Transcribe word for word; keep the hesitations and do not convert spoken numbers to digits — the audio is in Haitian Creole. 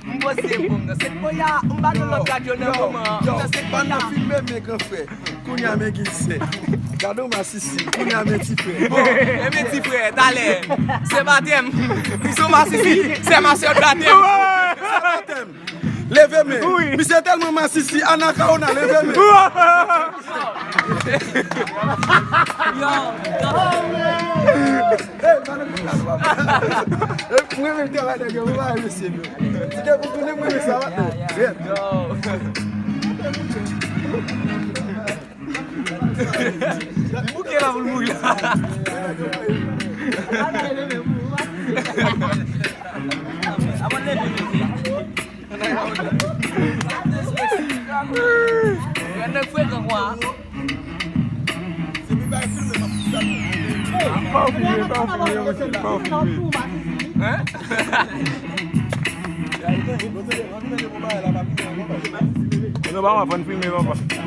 M poze pou m nan. Se kounye a, m pa nan lòt radyo nan moman an. M nan se kounye a. Filme men gran frè. Kounye a men gen sè. Gade yon masisi. Kounye a men ti frè. Bon, e men ti frè, talè. Se batèm. Li se yon masisi. Se masè batèm. Se batèm. Leve men. Misye tèlman masisi. Anakawona, leve men. Yo, yo. Mwen menm travay nèg yo, mwen pa remèsye nou. Ti ke pou tounen mwen sa va. Bouke la pou l mouri la. Nèg frekan kwa. Pa w filme, pa w filme, pa w filme. Non, pa w ap filme, papa.